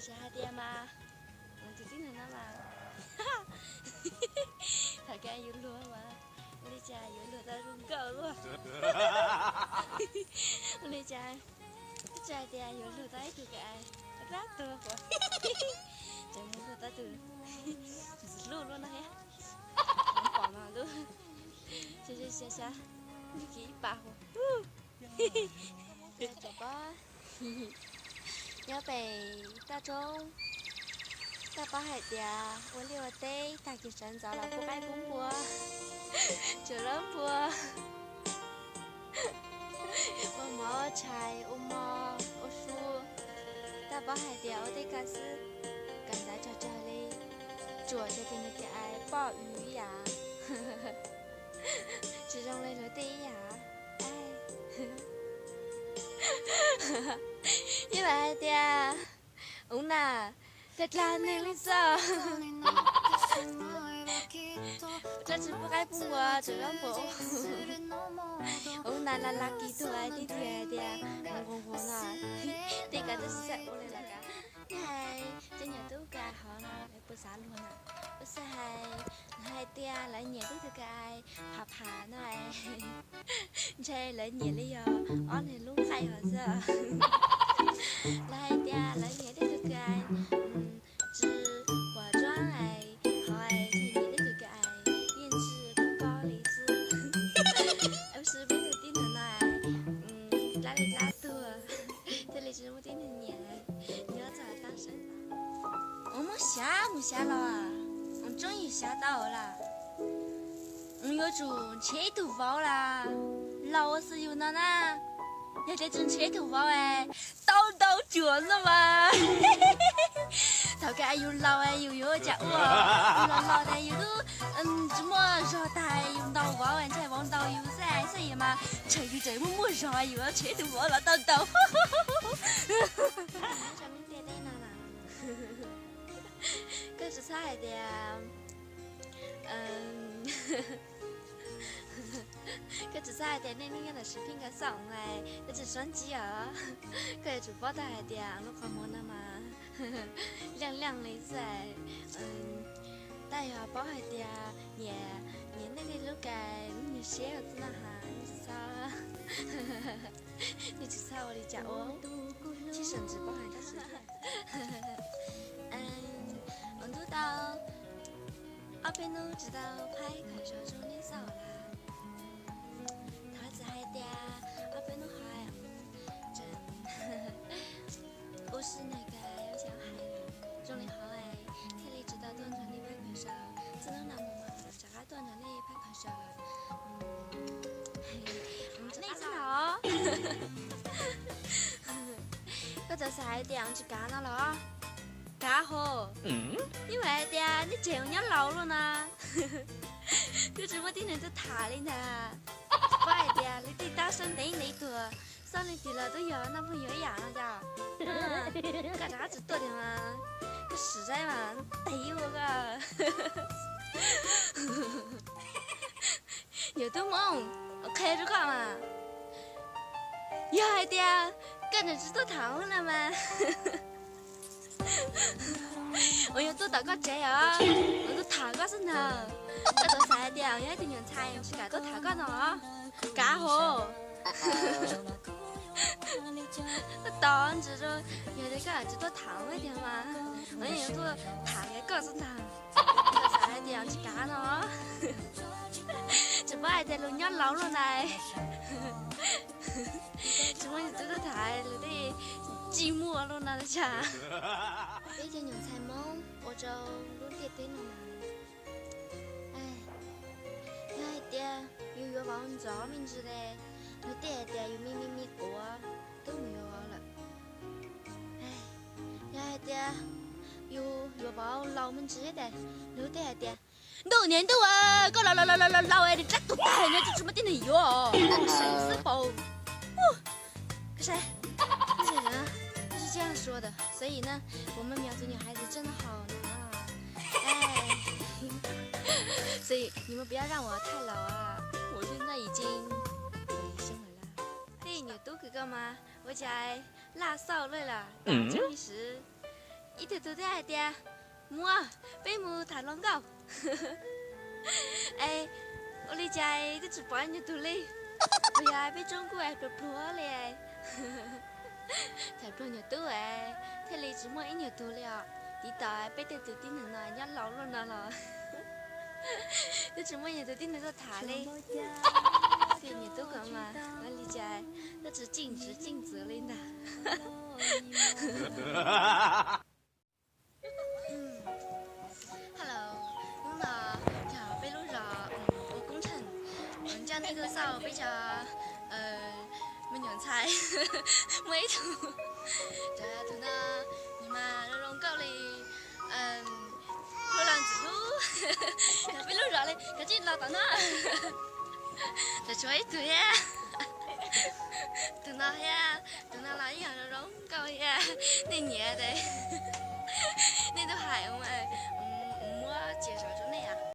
Xav hais tias mas, tus tib neeg no mas, thaum kawg yuav luag mas, ua li cas yuav luag tau zoo nkauj luaj. Ua li cas twb tsis hais tias yuav luag tau ib tug ka ai, rab tuag, tseem mus luag tau tus ntxim hlub luaj no thiab. Pom no lub, xyov xyov xyov, nws kiv ib pas huv. Nyob pem toj roob, koj paub hais tias ua liaj ua teb tag kis sawv ntxov los pub qaib pub npua, tsuas lab npua, ua mov ua tshais, ua mov ua su. Koj paub hais tias ua tej ko xwb, kawm ntawv tsawg tsawg li, tsuas yog tus nws kiv ai poj ywg ib yam, tsis zoo li luag tej ib yam. Ib yam hais tias, ub na, daj daj neeg li xwb. Koj tsis pub qaib pub npua tsuas lab npua. Ub na, la la kis tuag tiag tiag hais tias nqus nqus no, tej ko twb tsis xav ua li lawm. Hais cov nyuam tub ka hov no lawv puas xav luag na? Ua xav hais, hais tias lawv nyiam tej tug ka ai phav phav no, ntshe lawv nyiam li yog ob niag lub nqaij hov xwb. Lawv hais tias lawv nyiam tej tug ka ai tsis puas tsuab, hov nyiam tej tug ka ai yeej tsis paub li xwb. Tab sis peb tug tib neeg no dab li dab tuag, thiaj li tsis muaj tib neeg nyiam, nyob txog tab seeb. Ua muab xyav mus xyav los, ua tseeb yus xyav tau lawm. Yuav tsum nrhiav ib tug vauv los laus ua xwb yus no na. Yog tias tsis nrhiav ib tug vauv es tau ntau cuam no mas. Thaum kawg yus laus yus yuav ua cas ua? Yus los laus tas yus twb tsis muaj zog tag, yus ntaus vauv ntshai vauv ntaus yus xwb, xwb yus mas ntshe yus tseem muaj muaj zog yus nrhiav ib tug vauv los tau ntau. Koj tsis txhob hais tias, koj tsis txhob hais tias nej nyob ntawm sis phij nkawd xaum, koj tsis txhob ntsib os. Koj yuav tsum paub tau hais tias lub qhov muag no mas leej leej li xwb. Tab yog paub hais tias nyiam, nyiam nej li lub ka, lub niag siab xwb no has, nej tsis txhob, nej tsis txhob ua li cas ua, tsis seem tsis paub hais tab sis thiab. Ua ntub tau ob peb hnub tsis tau phaib khaws zog rau nej xauj lawm. Thov txim hais tias ob peb hnub hov tseem ua si nag ka, ua xyov hais zoo li hov thiaj li tsis tau tuaj nrog nej phaib khaws zog. Txij hnub no mus mas rov qab tuaj nrog nej phaib khaws zog. Nej xwb no. Koj txawm xav hais tias tsis kav no los? Kav hos. Yeej hais tias nej tseem nyob laus luaj na, twb tsis muaj tib neeg tuaj tham li ntag. Paub hais tias lawv tej tab seeb ntev ntev tuag, xauj leej twg los twb yog noj phooj ywg ib yam no cas. Koj rov qab tsis tuaj tiag mas, koj sim saib mas tes ua koj. Yog tub Hmoob, qhia rau koj mas, yog hais tias koj tseem tsis tuaj tham no mas, uas yog tuaj tom koj tsev os, uas tuaj tham koj xwb ntag. Koj txawm xav hais tias yog ib tug nyuam ntxhais tsis kam tuaj tham koj no, kav hos. Koj tos ntsis, yog tias koj tsis tuaj tham tiag mas, uas yog tuaj tham koj xwb ntag. Koj xav hais tias tsis kav no, tsis paub hais tias luag nyob laus luaj na, tsis muaj tus tuaj tham luag tej tsis muaj luaj na cas. Peb cov nyuam ntxhais Hmoob ua rau lub ntiaj teb no mas, yog hais tias yus yuav vauv ntxov me ntsis ces luag tej hais tias yus me me me quav twb mus yuav vauv lawm. Yog hais tias yus yuav vauv laus me ntsis ces luag tej hais tias, ntuj niam ntuj, koj laus laus laus laus es rab tuag tag nyob tsis muaj tib neeg yuav, seem xwb paus. Koj saib, 所以呢，我们苗族女孩子真的好难啊。哎，所以你们不要让我太老啊，我现在已经五十 Ua cas laj xauj lawm los tseem swv. Ib tug tug thiaj hais tias, muam, peb mus tham hluas nkauj. Es ua li cas twb tsis pom ib nyuag tug li? Puas yog peb roob kuj pluag pluag li, tham pluag nyuag tub thiaj li tsis muaj ib nyuag tug li os. Tiv tauj peb tej tus tib neeg no nyob laus luaj no los twb tsis muaj nyuag tus tib neeg tuaj tham li. Tej nyuag tub ko mas ua li cas twb tsis tseem tswv tseem txwv li ntag. Hello, hnub no yog peb lub zos ua koob tsheej, nco nej kuj xauj peb cov me nyuam ntxhais muaj ib tug, cov tus no nws mas zoo zoo nkauj li hlub los ntxim hlub, yog peb lub zos li, kav tsij los tom no. Tam tshuav ib tug thiab, tus no thiab, tus no los ib yam zoo zoo nkauj thiab, nej nyiam ces nej tuaj hais.